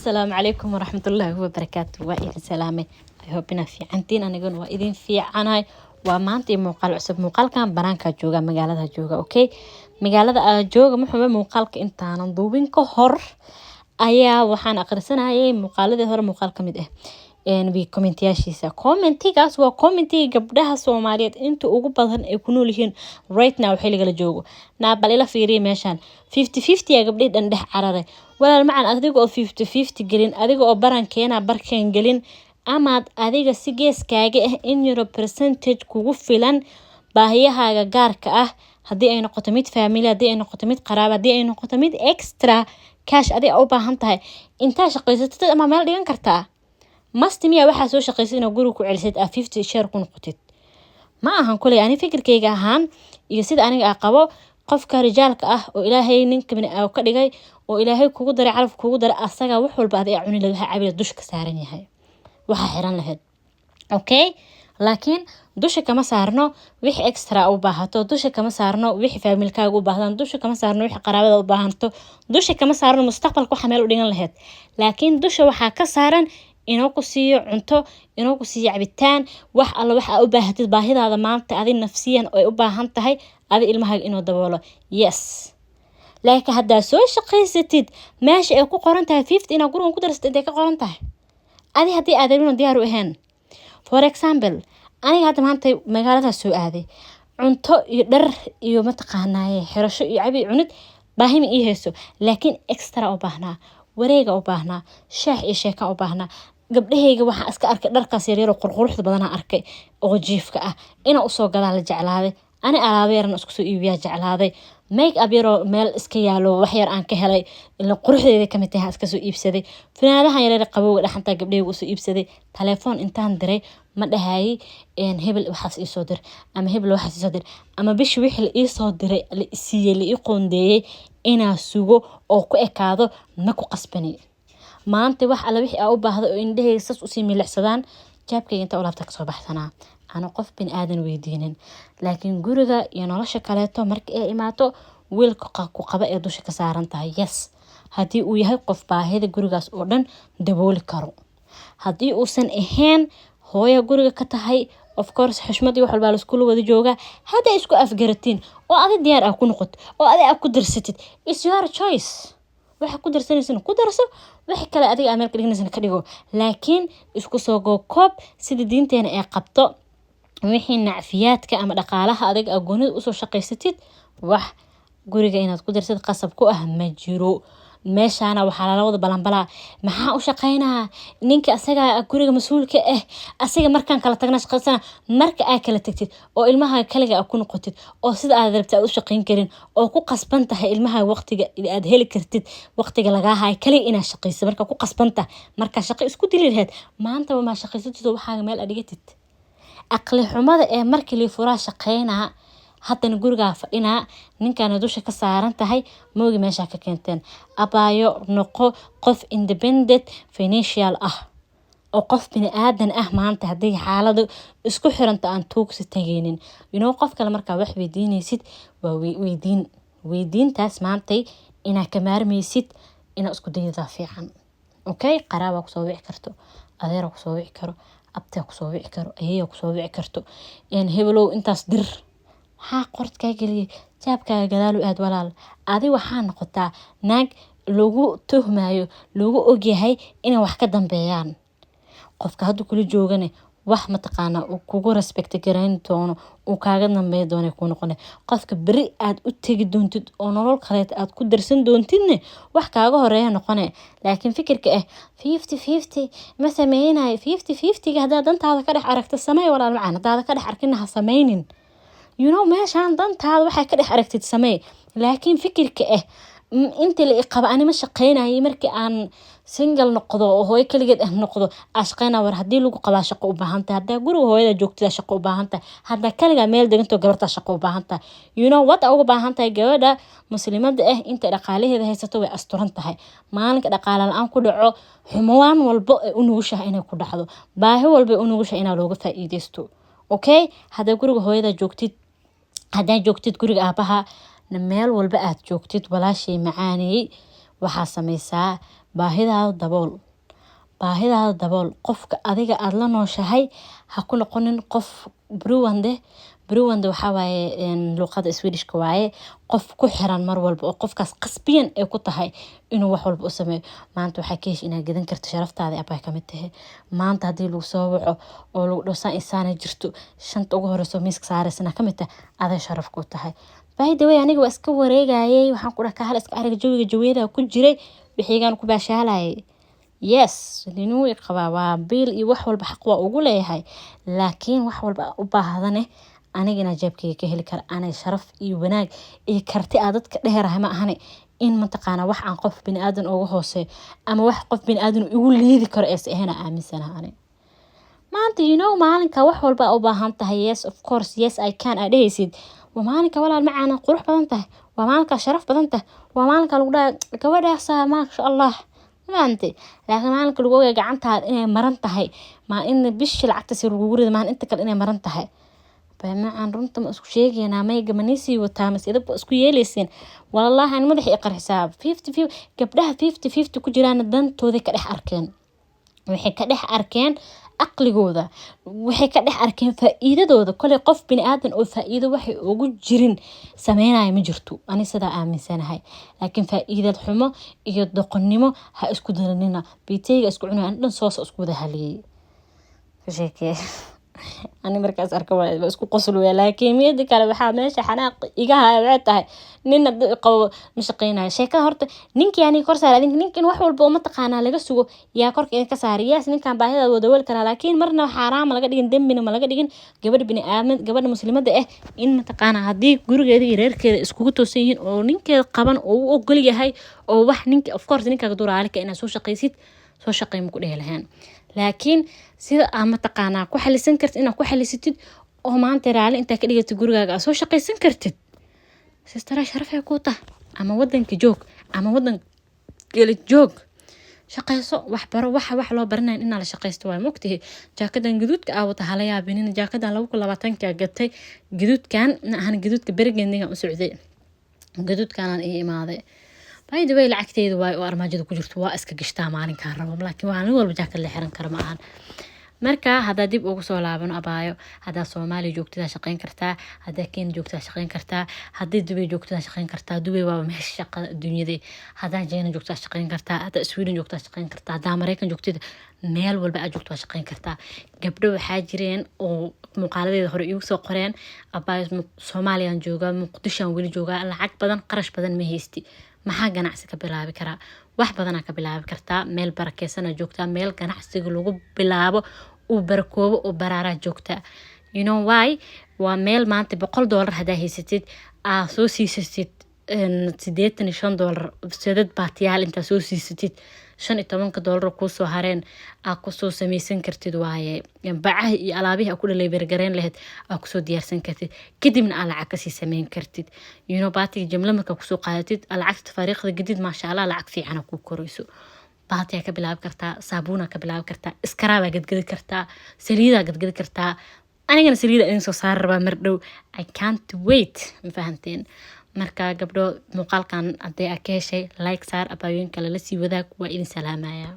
Asalaamu calaykum waraxmatullaahi wabarakaatu. Waa idin salaamay. I hope inaa fiicantiin, aniguna waa idin fiicanahay. Waa maanta iyo muuqaal cusub. Muuqaalkan banaankaa jooga, magaalada jooga. Okay, magaalada aa jooga muxume. Muuqaalka intaanan duubin ka hor ayaa waxaan aqrisanayay muuqaaladii hore, muuqaal kamid ah commentiyaashiisa. Commentigaas waa commentiga gabdhaha Soomaaliyeed inta ugu badan ay ku nool yihiin right now, xilliga la joogo. Naa bal ila fiiriya meeshaan, 50-50 aa gabdhihi dhan dhex cararay. Walaal macan, adiga oo 50-50 gelin, adiga oo barankeena barkan gelin, amaad adiga si geeskaaga ah in yaro percentage kugu filan baahiyahaaga gaarka ah, haddii ay noqoto mid family, haddii ay noqoto mid qaraaba, haddii ay noqoto mid extra cash adiga u baahan tahay, intaa shaqaysatid ama meel dhigan kartaa. Masti miya waxaa soo shaqaysay inaad guriga ku celisid, aa 50 share ku noqotid? Ma ahan. Kuley ani fikirkayga ahaan iyo sida aniga a qabo, qofka rijaalka ah oo Ilaahay ninka ka dhigay oo Ilaahay kugu daray, calaf kugu daray, asaga wax walba adiga cuni lahayd, waxa cabi dusha ka saaran yahay, waxaa xiran lahayd. Okay, laakiin dusha kama saarno wixii extra u baahato, dusha kama saarno wixii familykaaga u baahdaan, dusha kama saarno wixii qaraabada u baahanto, dusha kama saarno mustaqbalka waxa meel u dhigan lahayd. Laakiin dusha waxaa ka saaran inuu ku siiyo cunto, inuu ku siiyo cabitaan, wax alla waxa u baahatid, baahidaada maanta adi nafsiyan ay u baahan tahay, adi ilmahaaga inuu daboolo. Yes, laakiin haddaa soo shaqaysatid, meesha ay ku qoran tahay 50 inaad gurigan ku darsatid, intay ka qoran tahay adi haddii aadamino diyaar u ahayn? For example, aniga hadda maanta magaaladaas soo aaday, cunto iyo dhar iyo mataqaanaaye xirasho iyo cabi cunid baahima ii hayso, laakiin extra u baahnaa, wareega u baahnaa, shaax iyo sheekaan u baahnaa. Gabdhahayga waxaa iska arkay dharkaas yaryaroo qurquruxda badanaa arkay oo jiifka ah, inaa usoo gadaa la jeclaaday. Ani alaabo yaran isku soo iibiyaa jeclaaday, make up yaroo meel iska yaalo, wax yar aan ka helay, ila quruxdeeda kamid tahay, iska soo iibsaday. Funaanadahan yaryar qabowga dhaxantaa gabdhahayga usoo iibsaday. Telefoon intaan diray ma dhahayay hebel waxaas iisoo dir ama hebel waxaas iisoo dir, ama bishii wixii la iisoo diray, la isiiyey, la ii qoondeeyey inaa sugo oo ku ekaado, ma ku qasbani. Maanta wax alla wixii aa u baahda oo indhahayga sas usii milicsadaan, jaabkayga inta u laabta kasoo baxsanaa, ana qof bini aadan weydiinin. Laakiin guriga iyo nolosha kaleeto marka ay imaato, wiilka ku qaba ee dusha ka saaran tahay. Yes, haddii uu yahay qof baahida gurigaas oo dhan dabooli karo. Haddii uusan ahayn, hooya guriga ka tahay, of course xushmadii wax walbaa laiskula wada joogaa. Hadday isku afgaratiin oo adi diyaar ah ku noqoto oo adi aa ku darsatid, is your choice. Waxa ku darsanaysana ku darso, wixi kale adiga aa meel ka dhiganaysana ka dhigo. Laakiin isku soo gookoob, sida diinteena ay qabto, wixii nacfiyaadka ama dhaqaalaha adiga aa goonida usoo shaqaysatid, wax guriga inaad ku darsatid qasab ku ah ma jiro. Meeshaana waxaa lala wada balanbalaa, maxaa u shaqeynaa ninka asaga guriga mas-uulka ah, asaga markaan kala tagna shaqaysana. Marka aa kala tagtid oo ilmaha kaliga aa ku noqotid oo sida aad rabtid aad u shaqeyn karin oo ku qasban tahay ilmaha waqtiga aad heli kartid, waqtiga lagaa hayo kaliga inaad shaqaysid, markaa ku qasban tahay, markaa shaqo isku dili lahayd, maantaba maa shaqaysatid oo waxaaga meel adhigatid? Aqli xumada ee markii lii furaa shaqeynaa, haddana gurigaa fadhinaa, ninkana dusha ka saaran tahay, moogi meeshaa ka keenteen. Abaayo, noqo qof independent financial ah oo qof bini aadan ah. Maanta haddii xaaladu isku xiranta aan tuugsi tageynin, qof kale markaa wax weydiinaysid, waa weydiin. Weydiintaas maantay inaa ka maarmaysid, inaa isku daydadaa fiican. Okay, qaraabaa kusoo wici karto, adeeraa kusoo wici karo, abtaa kusoo wici karo, ayeeyaa kusoo wici karto, hebelow intaas dir. Maxaa qord kaa geliyay? Jaabkaaga gadaal u aad, walaal. Adi waxaa noqotaa naag lagu tuhmayo, lagu ogyahay inay wax ka dambeeyaan. Qofka hadda kula joogane wax mataqaanaa uu kugu respect garayn doono, uu kaaga dambeyn doono kuu noqone. Qofka beri aad u tegi doontid oo nolol kaleet aad ku darsan doontidne, wax kaaga horeeya noqone. Laakiin fikirka ah 50-50 ma sameynayo, 50-50-ga haddaad dantaada ka dhex aragto, samey, walaal macaan. Haddaada ka dhex arkina, ha sameynin. Meeshaan dantaada waxaa ka dhex aragtid samey. Laakiin fikirka ah inta la iqaba ani ma shaqeynayay, markii aan single noqdo oo hooyo kaligeed ah noqdo aa shaqeynaa. War, haddii lagu qabaa shaqo u baahan tahay, haddaa guriga hooyada joogtida shaqo u baahan tahay, haddaa kaligaa meel degantoo gabartaa shaqo u baahan tahay. You know what uga baahan tahay? Gabadha muslimada ah inta dhaqaalaheeda haysato way asturan tahay. Maalinka dhaqaala la-aan ku dhaco, xumaan walbo ay u nugushahay inay ku dhacdo, baahi walba ay u nugushahay inaa looga faa'iideysto. Okay, haddaa guriga hooyada joogtid, haddaa joogtid guriga aabaha, meel walba aad joogtid, walaashay macaaniyey, waxaa sameysaa Baahidaada dabool, baahidaada dabool. Qofka adiga aada la nooshahay ha ku noqonin qof beroende. Beroende waxaa waaye luqada Swedishka waaye, qof ku xiran mar walba oo qofkaas qasbiyan ay ku tahay inuu wax walba u sameeyo. Maanta waxaa ka hesh inaad gadan karto sharaftaada abay kamid tahay. Maanta haddii lagu soo waco oo lagu dhaho saan isaana jirto, shanta ugu horeyso miiska saareysana kamid tahay, aday sharaf ku tahay. By the way, aniga waa iska wareegayay. Waxaan ku dhaha kahal iska arag jawiga, jawiyada ku jiray wixiigaan ku baashaalayay. Yes, ninuu i qabaa, waa biil iyo wax walba xaq waa ugu leeyahay, laakiin wax walba u baahdane aniga inaa jeebkayga ka heli kara, anay sharaf iyo wanaag iyo karti aa dadka dheerahay. Ma ahane in mataqaana wax aan qof bini-aadan uga hooseeyo ama wax qof bini-aadan igu liidi karo eese ahena aaminsanaha ani maanta. Maalinka wax walba u baahan tahay, "Yes, of course, yes, I can," aa dhehaysid, waa maalinka walaal macaana qurux badan tahay, waa maalinka sharaf badan tahay, waa maalinka lagu dhaha gabadhaasa maasha Allah maante. Laakiin maalinka lagu ogaya gacantaada inay maran tahay, maa in bishii lacagta si lagugu rido, maalin inta kale inay maran tahay. Macaan, runta ma isku sheegaynaa? Mayga ma niisii wataa mase idab isku yeelaysiin? Wallaahi ani madaxa i qarxisaa. 50 gabdhaha 50-50 ku jiraana dantooday ka dhex arkeen, waxay ka dhex arkeen aqligooda, waxay ka dhex arkeen faa-iidadooda. Koley qof bini aadan oo faa-iido waxay ugu jirin sameynaya ma jirto, ani sidaa aaminsanahay. Laakiin faa-iidad xumo iyo doqonnimo ha isku daranina. Biteyga isku cunay ani dhan soosa isku wada haliyey ka sheekee. Ani markaas arka waa isku qoslaya, laakiin mida kale waxaa meesha xanaaq iga haya waxay tahay nin hadduu qabo ma shaqeynayo. Sheekada horta ninkii aniga kor saaray, adinka ninkan wax walba oo mataqaanaa laga sugo yaa korka idinka saaray. Yes, ninkan baahida wada wali karaa, laakiin marna xaaraama laga dhigin, dembina ma laga dhigin gabadha bini aadam, gabadha muslimada ah in mataqaanaa haddii gurigeeda iyo reerkeeda iskugu toosan yihiin oo ninkeeda qaban oo u ogol yahay oo wax ninka, of course, ninkaaga duraalika inaad soo shaqaysid, soo shaqey ma ku dhehi lahayn. Laakiin sida aa mataqaanaa ku xalisan kartid inaad ku xalisatid oo maanta raali intaa ka dhigatid gurigaaga aad soo shaqaysan kartid, sistara, sharafay kuu tah. Ama wadanka joog ama wadan geli joog, shaqayso, waxbaro. Waxa wax loo baranaya inaa la shaqaysto waay, mogtahay. Jaakadan gaduudka aa wata hala yaabinin. Jaakadan 2020-ka gatay. Gaduudkan ma ahan gaduudka berigeenigan u socday, gaduudkanaan ii imaaday. By the way, lacagteeda waay oo armaajada ku jirto, waa iska gashtaa maalinkaan rabo, laakiin maalin walba jaakad la xiran karo ma ahan. Marka haddaa dib ugu soo laabano, abaayo, haddaa Soomaaliya joogtidaa shaqeyn kartaa, haddaa Kenya joogtidaa shaqeyn kartaa, haddii Dubay joogtidaa shaqeyn kartaa. Dubay waaba meesha shaqada adduunyada. Haddaa China joogtaa shaqeyn kartaa, haddaa Sweden joogtaa shaqeyn kartaa, haddaa Mareykan joogtida, meel walba aad joogto waa shaqeyn kartaa. Gabdho waxaa jireen oo muuqaaladeeda hore iigu soo qoreen: "Abaayo, Soomaaliyaan joogaa, Muqdishoan weli joogaa, lacag badan, qarash badan ma haysti, maxaa ganacsi ka bilaabi karaa?" Wax badanaa ka bilaabi kartaa. Meel barakeysana joogtaa, meel ganacsiga lagu bilaabo uu barakoobo oo baraaraa joogtaa. You know why? Waa meel maanta $100 haddaa haysatid aa soo siisatid $85 sadad baatiyaal intaa soo siisatid, $15 kuusoo hareen aa kusoo sameysan kartid waaye bacaha iyo alaabihii aa ku dhalay lahayd, aa kusoo diyaarsan kartid, kadibna aa lacag kasii sameyn kartid. Baatiga jamla markaa kusoo qaadatid, aa lacagta tafaariikhda gadid, maasha Allah, lacag fiicana kuu koreyso. Baatiyaa ka bilaabi kartaa, saabuunaa ka bilaabi kartaa, iskaraabaa gadgadi kartaa, saliidaa gadgadi kartaa. Anigana saliida idin soo saari rabaa mar dhow. I can't wait, ma fahanteen? Marka gabdho, muuqaalkan haddii aa ka heshay, like saar, abaayooyinka lala sii wadaag. Waa idin salaamaya.